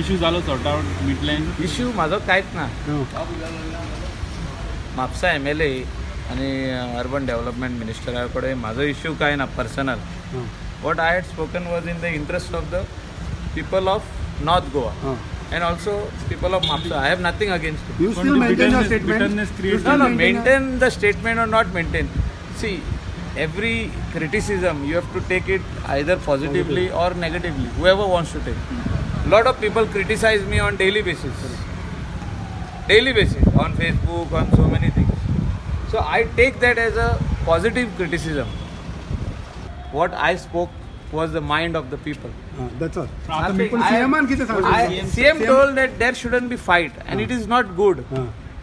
Issue जालो sort out मिटल्यान? Issue म्हाजो कांयच ना. म्हापसा MLA आनी अर्बन डेव्हलपमेंट मिनिस्टरा कडेन म्हाजो इश्यू कांय ना personal. What I had spoken was in the interest of the people of North Goa and also people of Mapusa. I have nothing against it. You still maintain your statement? No, no, maintain the statement or not maintain. See, every criticism you have to take it either positively or negatively, whoever wants to take. Lot of people criticize me on daily basis. Daily basis, on Facebook, on so many things. So I take that as a positive criticism. What I spoke was the mind of the people. That's all. CM told that there shouldn't be fight and it is not good.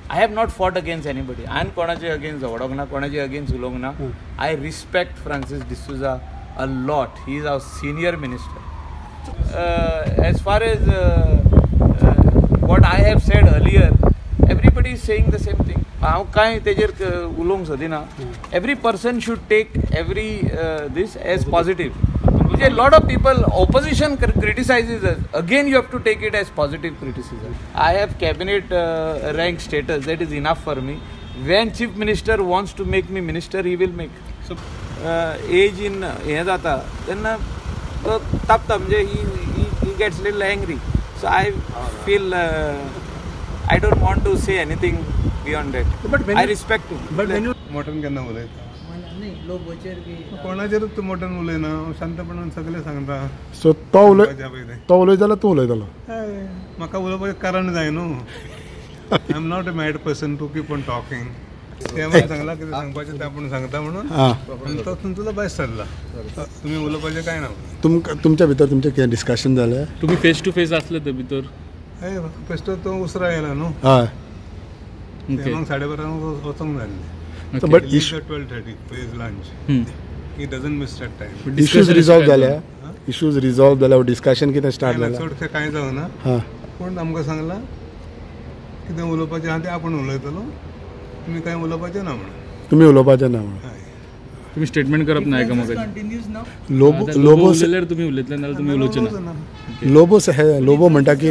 I have not fought against anybody. I am konache against झगडोंक ना, konache against उलोवंक ना. I respect Francis D'Souza a lot. He is our senior minister. As far as what I have said earlier, everybody is saying the same thing. हांव कांय तेजेर उलोवंक सोदिना. Every person should take every this as positive. A lot of people, opposition criticizes us. Again, you have to take it as positive criticism. I have cabinet rank status. That is enough for me. When chief minister wants to make me minister, he will make. So, age in हे जाता तेन्ना तो तापता, म्हणजे he gets little angry. So I feel I don't want to say anything beyond that. But I respect him. But when you मोठ्यान केन्ना उलयता? कोणाचेरूच तूं मोठ्यान उलयना, शांतपणान सगळें सांगता. सो तो उलयता जाल्यार तूं उलयतलो. म्हाका उलोवपाचें कारण जाय न्हू. I am not a mad person to keep on talking. तें सांगलां कितें सांगपाचें तें आपूण सांगता म्हणून आनी तो तुजो भायर सरला. तुमी उलोवपाचें कांय ना. तुमकां तुमच्या भितर तुमचें कितें डिस्कशन जालें? तुमी फेस टू फेस आसले ते भितर? हय, फेस टू तो उसरां येयला न्हू. हय, तें 12:30 वचोंक जाल्लें. So, but issue 12:30 for his lunch. He doesn't miss that time. Issues resolve जाल्या? Issues resolve जाल्या? डिस्कशन कितें स्टार्ट जालां? चडशें कांय जावना. पूण आमकां सांगलां कितें उलोवपाचें आहा तें आपूण उलयतलो, तुमी कांय उलोवपाचें ना म्हणून. तुमी उलोवपाचें ना म्हणून. तुमी स्टेटमेंट करप ना एकामेकाचें? लोबो लोबो उलयल्यार तुमी उलयतले, नाल्यार तुमी उलोवचें ना. लोबो लोबो म्हणटा की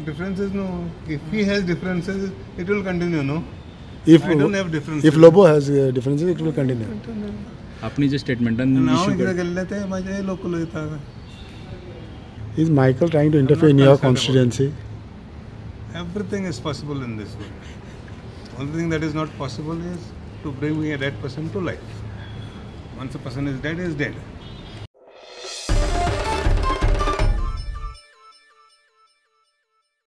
डिफरन्सीस न्हू. If he has differences it will continue न्हू. If I don't have differences. If Lobo has differences, it will continue. आपणी जे स्टेटमेंटान इश्यू केल्ले ते म्हाजे लोक उलयता. Is Michael trying to interfere in your constituency? Everything is possible in this world. Only thing that is not possible is to bring a dead person to life. Once a person is dead, he is dead.